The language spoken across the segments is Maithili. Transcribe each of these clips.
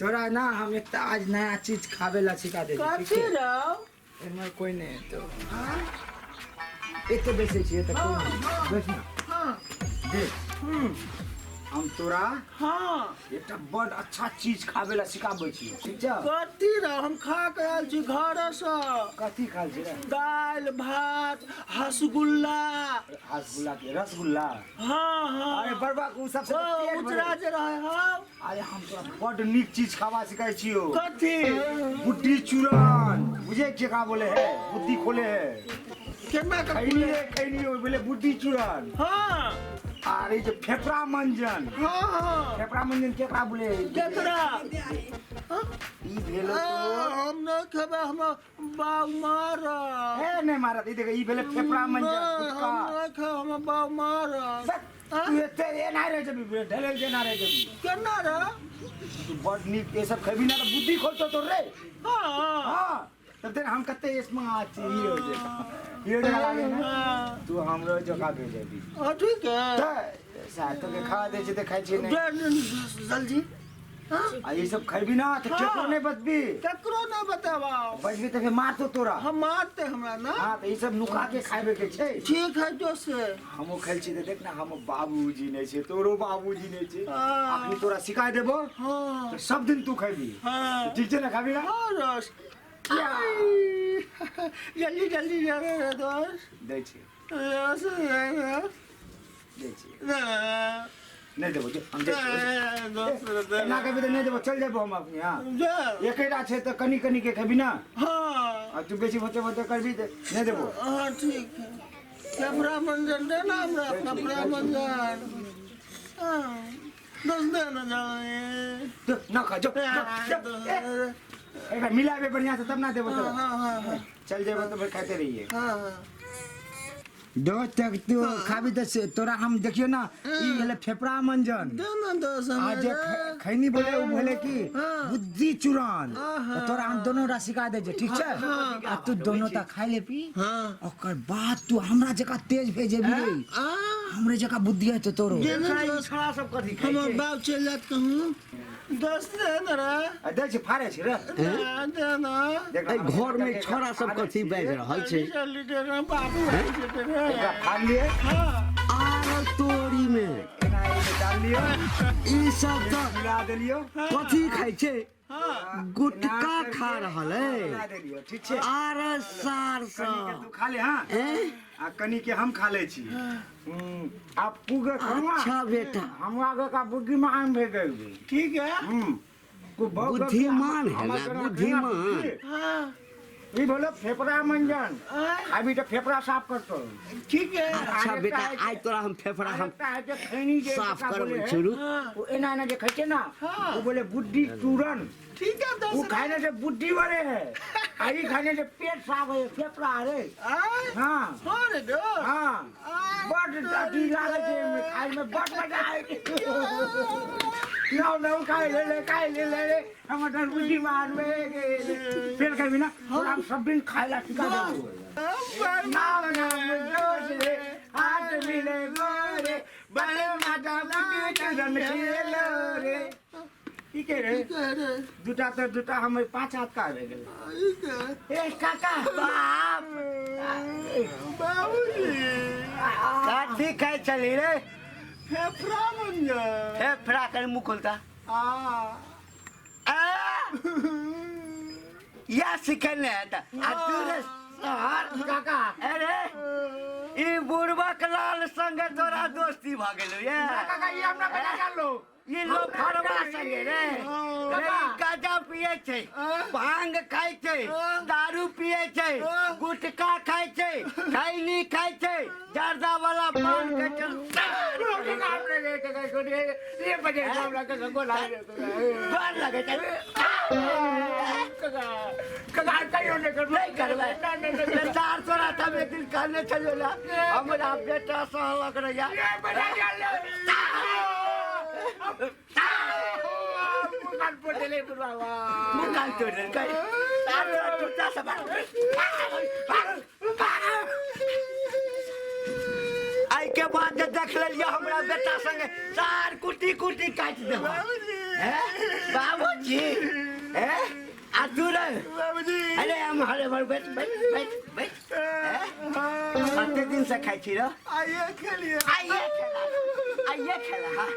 तोरा ना हम एक आज नया चीज खावे ला सिखा दे कथी रौ एमे कोई नहीं तो एते बैसै छियै तऽ कोई नहीं बैठ ना। हाँ। देख, हम तोरा हाँ। एकटा बड अच्छा चीज खावे ला सिखाबै छी, ठीक छै? कथी रौ? हम खा के आयल छी घरसँ। कथी खाल छी रे? दालि भात रसगुल्ला। रसगुल्ला के रसगुल्ला? हाँ हाँ। अरे बड़बा उ सबसे ओ, पेट उजरा भरे। जे रहे। हाँ। अरे हम तोरा बड नीक चीज खावा सिखाइ छियो। कथी? बुद्धि चूरन। बुझे के का बोले है? बुद्धि खोले है। केना के? खैनी रे, खैनी ओ बोले बुद्धि चूरन। हाँ। अरे जे फेफड़ा मंजन। हाँ हाँ। फेफड़ा मंजन केकरा बोले? केकरा? ई भेलो आ, तोर। हम नहीं खेबै, हमरा बाउ मारत। ए नहीं मारत, ई देख, ई भेले फेफड़ा मंजन। नहीं, गुटका। हम नहीं खेबै, हमरा बाउ मारत। सक, तू एते एना रह जेबी, ढलेल जेना रह जेबी। केना रे? तू बड नीक ये सब खेबी ना तो बुद्धि खोलतो तोर रे। हाँ। हाँ, तब देख हम कते इसमें आछी हीरो जेका, हीरो जेका लागे ना। हाँ। तू हमरो जका भेजेबी। हाँ, ठीक है। तऽ सातो के खा दे छै तऽ खाइ छै नहीं। दे, जल्दी। हाँ? आ ई सब खेबी ना तऽ हाँ। केकरो नहीं बतबी। केकरो नहीं बताबा। बजबी तऽ फेर मारतो तोरा। हम मारते हमरा ना। हाँ, तऽ ई सब नुका के खाबे के छै। ठीक है दोस्त। हमहूँ खाइ छी तऽ देख ना, हमर बाबूजी नहि छै, तोरो बाबूजी नहि छै। हाँ। अखनी तोरा सिखा देबो। हाँ। तऽ सब दिन तू खेबी। हाँ। ठीक छै ना, खाबी ना? हाँ दोस्त। जल्दी जल्दी दे रे दोस्त। दै छी। दोस्त, दै छी। दे। नहि देबो, जो, हम जाइ छी। दोस्त, दे। एना कहबी तऽ नहि देबो, चल जेबो हम अपने। हाँ। दे। एकेटा छै तऽ कनि कनि के खेबी ना। हाँ। आ तू बेसी बचे बचे करबी तऽ नहि देबो। हाँ ठीक है। कपड़ा मंजन दे ना हमरा, कपड़ा मंजन। हाँ, दोस्त दे ना जाए। जो, ना खा, जो, जो, जो, ए, एकरा मिलाबे बढ़िया से तब ना देबो तोरा। हाँ हाँ हाँ। चल जेबो तऽ फेर खाइते रहिए। हाँ हाँ। दोस्त तक तू खाबी तऽ से तोरा हम देखियो ना, ई भेलै फेफड़ा मंजन। दे ना दोस्त आ जे हमरा। खैनी बोले उ भेलै की हाँ। बुद्धि चूरन। हाँ। तऽ तोरा हम दोनों टा सिखा दै छियै, ठीक छै? आ तू दोनों टा खाइ लेबी। हाँ। ओकर बाद तू हमरा जकाँ तेज भए जेबी रे। आ हमरे जकाँ बुद्धि हेतौ तोरो। दे ना दोस्त। छौड़ा सब कथी खाइ हमर छै? बाप चलि जात कहूँ। दोस्त दे ना रे। आ दै छी, फाड़ै छी रे। दे दे ना। देख ना, एहि घर में छौड़ा सब कथी बाजि रहल छै? जल्दी जल्दी दे ना, बाबू आबि जेतै रे। एकरा फाड़ लिए। हाँ। आर तोरी में एना एहिमे डाल लियो। ई सब तऽ मिला देलियो। कथी खाइ छै? हाँ। गुटका खा रहल है। मिला देलियो, ठीक छै? आर सार कनी के सब तू खा ले। हाँ। ए? आ कनी के हम खा ले छी। आ पूगे खावा। अच्छा बेटा। हमरा आगे का बुद्धिमान भे गेल। ठीक है। बुद्धिमान है ना, बुद्धिमान। हाँ। ई बोलो फेफड़ा मंजन। आय, अभी तो फेफड़ा साफ करतो। ठीक है। अच्छा बेटा, आइ तोरा हम फेफड़ा हम एकटा है जे खैनी जे साफ एकटा करबै बोले है, छी, रुक। हाँ। ओ एना एना जे खाइ छै ना, हाँ। ओ बोले बुद्धि चूरन। ठीक है वो दोस्त। खाने से बुद्धि बढ़े है, आ ई खाने से पेट साफ है, फेफड़ा रे। आय, हाँ। हाँ रे दोस्त। हाँ। आय, बड अथी लागै छै एहिमे, खाय में बड मजा आबै छै। नौ नौ खाय ले ले, खाय ले ले रे, हमर डर बुद्धिमान भए गेल। फेर कहबी ना, तोरा हम सब दिन खाय ला सिखा देबो। नाम नाम दोष रे, हाथ मिले गोरे, बड़े माता बुद्धि चूरन खेलो रे। की के रे? ठीक है रे। दूटा तऽ दूटा, हमर पाँच हाथ का भए गेल। ठीक है। ए काका बाप। बाबूजी। कथी खाइ छली रे? फेफड़ा मंजन। फेफड़ा कर मुँह खोलता। आ आ! या सिखल है त आ तू रे शहर काका। अरे ई बुढ़बक लाल संगे तोरा दोस्ती भ गेलो ये? काका, ई हमरा बता डालो। ई लोग फरवा संगे रे। रे, ई गांजा पिए छै, भांग खाइ छै, दारू पिए छै, गुटखा खाइ छै, खैनी खाइ छै, जर्दा वाला पान खाइ छै। डर लगै छै। नहीं करबै चार तोरा तब एक दिन कहने छलियौ ने, हमरा बेटा सहलक रहिया। मुँह कान तोड़ि देलकै। चार तोरा टूटा से भाग, भाग, भाग। एहिके बाद जे देख लेलियै हमरा बेटा संगे, सार कुटी कुटी काटि देबो। हैं? बाबूजी हैं? आ तू रे बाबूजी अरे हम हरे भर बैठ बैठ बैठ बैठ हैं? कते दिन से खाइ छी रो आइए खेलिए आइए खेला आइए खेला हाँ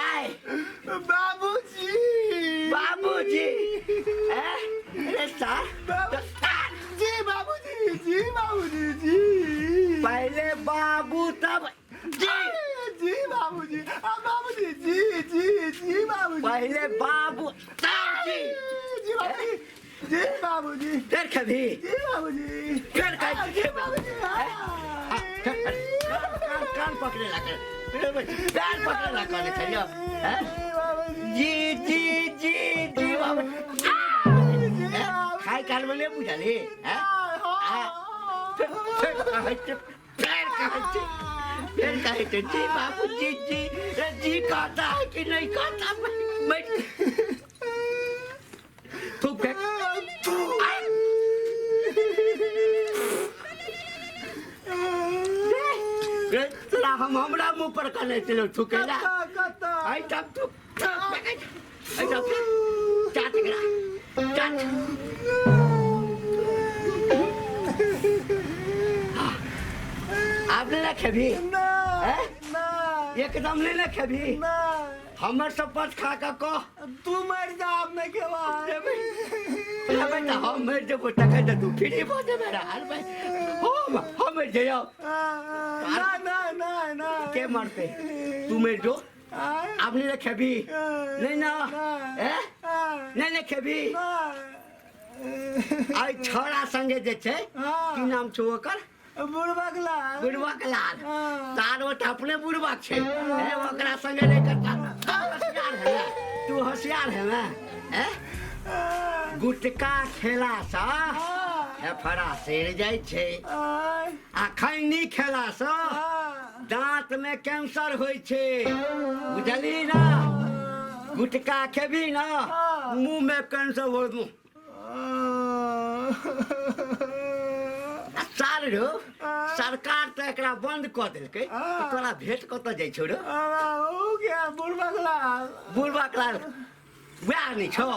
आय बाबूजी बाबूजी हैं? अरे सार बाबू- तो सार जी बाबूजी जी बाबूजी जी पहले बाबू तब जी जी बाबूजी आ बाबूजी जी जी जी बाबूजी पहले बाबू तब जी जी बाबूजी जी बाबूजी फिर कभी जी बाबूजी फिर कभी जी बाबूजी हाँ, फिर- कान कान कान पकड़े ला कर पैर पकड़े ला कर चलियो हैं? बाबूजी जी जी जी जी बाबू जी हैं? खाय काल में नहीं बुझली हैं? फिर फिर कहै छै फिर कहै छै फिर कहै छै जी बाबू जी जी रे जी कहता है कि नहीं कहता मैं थूक फेंक आय। रे, तोरा हम हमरा मुंह पर कहने चलो थूकेला कत्ता आई तब थूक थूक फेंकै छै। आई तब फेंक। चाट एकरा चाट आब नहि ने खेबही ना हैं? ना एकदम नहि ने खेबही ना हमर शपथ खा कऽ कह तू मर जा अब नहीं खेबा अरे तऽ हम मरि जेबो तखन तऽ तू फ्री भऽ जेबे रे अरे भाई हम मरि जइयौ ना ना ना ना के मरतै तू मरि जो आब नहि ने खेबही नहि ना हैं? नहि ने खेबही आइ छौड़ा संगे जे छै की नाम छौ ओकर बुढ़बकला बुढ़बाक लाल हाँ। तार ओ तऽ अपने बुढ़बाक छै हे ओकरा संगे नहि करता तू होशियार है ने तू होशियार है ने हैं? गुटका खेलासँ फेफड़ा सड़ि जाइ छै आ खैनी खेलासँ दाँत में कैंसर होइ छै बुझली ना गुटका खेबी ना मुंह में कैंसर हो आ साल रो सरकार तऽ एकरा बंद कऽ देलकै तऽ तोरा भेंट कतऽ जाइ छौ रो बुढ़बकला बुढ़बा क्लास वएह नहि छौ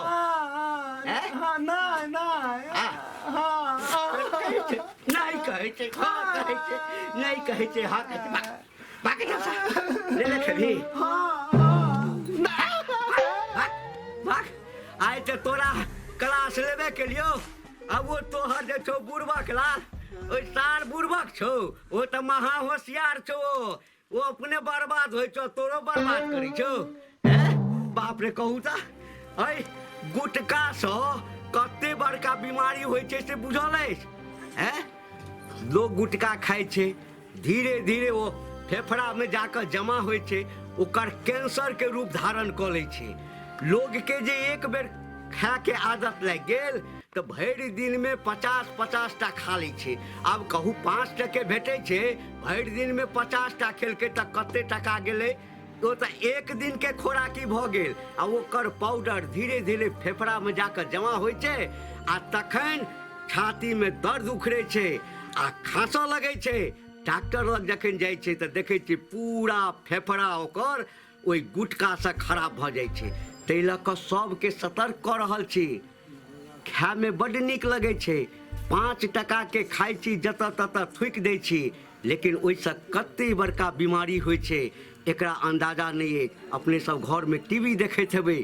हैं? नहीं नहीं आ? कहै छै, नहि कहै छै हँ कहै छै नहि कहै छै हँ कहै छै भाग भाग एहिठाम सँ। ले ले खेबही भाग भाग आइ तऽ तोरा क्लास लेबे केलियौ आब ओ तोहर जे छौ बुढ़बक लाल ओहि सार बुढ़बक छौ ओ तऽ महा होशियार छौ ओ अपने बर्बाद होइ छौ तोरो बर्बाद करै छौ हैं बाप रे कहू तऽ ऐ गुटकासँ कते बड़का बीमारी होइ छै से बुझल अछि हैं लोग गुटका खाइ छै धीरे धीरे ओ फेफड़ामे जाकऽ जमा होइ छै ओकर कैंसरके रूप धारण कऽ लै छै लोगके जे एक बेर खायके आदत लागि गेल तऽ भरि दिनमे 50-50 टा खा लै छै आब कहू 5 टके भेटै छै भरि दिनमे 50 टा खेलकै तऽ कते टका गेलै ओ तऽ एक दिनके खोराकी भऽ गेल आ ओकर पाउडर धीरे धीरे फेफड़ामे जाकऽ जमा होइ छै आ तखन छातीमे दर्द उखड़ै छै आ खाँसऽ लगै छै डॉक्टर लग जखन जाइ छै तऽ देखै छियै पूरा फेफड़ा ओकर ओहि गुटकासँ खराब भऽ जाइ छै ताहि लऽ कऽ सभके सतर्क कऽ रहल छी खायमे बड्ड नीक लगै छै 5 टकाके खाइ छी जतऽ ततऽ थुकि दै छी लेकिन ओहिसँ कते बड़का बीमारी होइ छै एकरा अन्दाजा नहि अछि अपने सब घरमे टी वी देखैत हेबै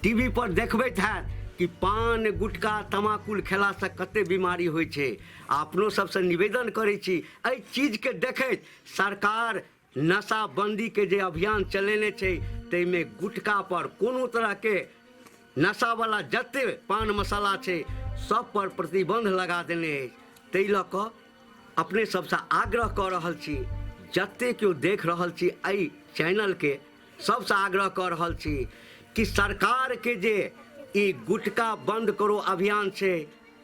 टी वी पर देखबैत हैत कि पान गुटका तमाकुल खेलासँ कते बीमारी होइ छै आ अपनो सबसँ निवेदन करै छी एहि चीजके देखैत सरकार नशाबन्दीके जे अभियान चलेने छै ताहिमे गुटका पर कोनो तरहके नशावला जते पान मसाला छै सब पर प्रतिबन्ध लगा देने अछि ताहि लऽ कऽ अपने सबसँ आग्रह कऽ रहल छी जते केओ देख रहल छी एहि चैनलके सबसँ आग्रह कऽ रहल छी कि सरकारके जे ई गुटका बन्द करो अभियान छै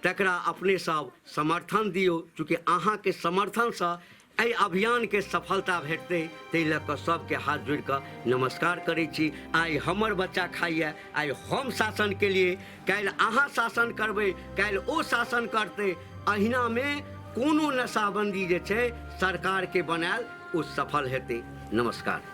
तकरा अपने सब समर्थन दियौ चूँकि अहाँके समर्थनसँ एहि अभियानके सफलता भेटतै ताहि लऽ कऽ सबके हाथ जोड़ि कऽ नमस्कार करै छी आइ हमर बच्चा खाइए आइ हम शासन केलियै काल्हि अहाँ शासन करबै काल्हि ओ शासन करतै अहिनामे कोनो नशाबन्दी जे छै सरकारके बनायल ओ सफल हेतै नमस्कार।